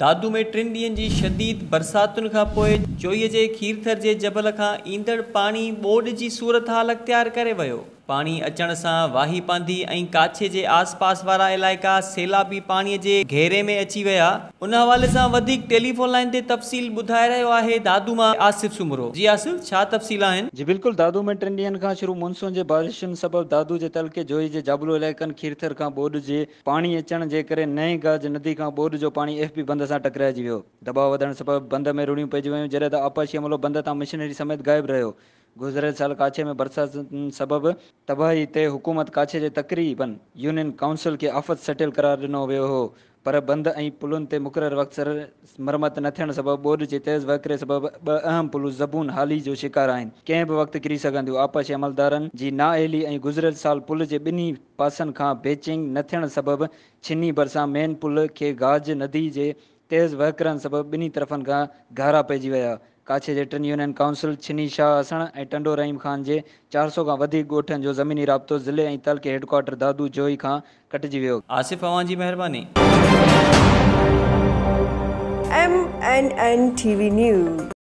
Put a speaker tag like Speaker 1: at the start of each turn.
Speaker 1: دادو ۾ ٽن ڏينهن جي شديد برساتن کانپوء جوهي جي کيرٿر جي جبل کان ايندڙ پاڻي ٻوڏ جي صورتحال اختيار ڪري ويو. پاڻي اچڻ سان واهي پانڌي ۽ ڪاڇي جي آس پاس وارا علائقا سيلابي پاڻي جي گهيري ۾ اچي ويا. ان حوالي سان وڌيڪ ٽيليفون لائين تي تفصيل ٻڌائي رهيو آهي دادو مان آصف سومرو. جي آصف ڇا تفصيل آهن؟
Speaker 2: جي بلڪل دادو ۾ ٽن ڏينهن کان شروع مونسون جي بارشن سبب دادو جي تعلقي جوهي جي جابلو علائقن کيرٿر کان ٻوڏ جي پاڻي اچڻ جي ڪري نئين گاج ندي کان ٻوڏ جو پاڻي ايف بي بند سان ٽڪرائجي ويو. دٻاء وڌڻ سبب بند ۾ روڙيون پئجي ويون جڏهن ته آبپاشي عملو بند تان مشنري سميت غائب رهيو. گذريل سال ڪاڇي ۾ برساتن سبب تباهي تي حڪومت ڪاڇي جي تقريبن يونين ڪائونسل کي آفت سٽيل قرار ڏنو ويو هو پر بند ۽ پلن تي مقرر وقت سر مرمت نه ٿيڻ سبب ٻوڏ جي تيز وهڪري سبب ٻه اهم پلون زبون حالي جو شڪار آهن ڪنهن به وقت ڪري سگهن ٿيون آبپاشي عملدارن جي نااهلي ۽ گذريل سال پل جي ٻنهي پاسن کان بيچنگ نه ٿيڻ سبب ڇني ڀرسان مين پل کي گاج ندي جي تيز وهڪرن سبب ٻنهي طرفن کان گهارا پئجي ويا. ڪاڇي جي ٽن يونين ڪائونسل ڇني شاهه حسڻ ۽ ٽنڊو رحيم خان جي 400 کان وڌيڪ ڳوٺن جو زميني رابطو ضلعي ۽ تعلقي هيڊڪوارٽر دادو جوهي کان ڪٽجي ويو.
Speaker 1: آصف اوهان جي مهرباني.
Speaker 3: M N N T V news.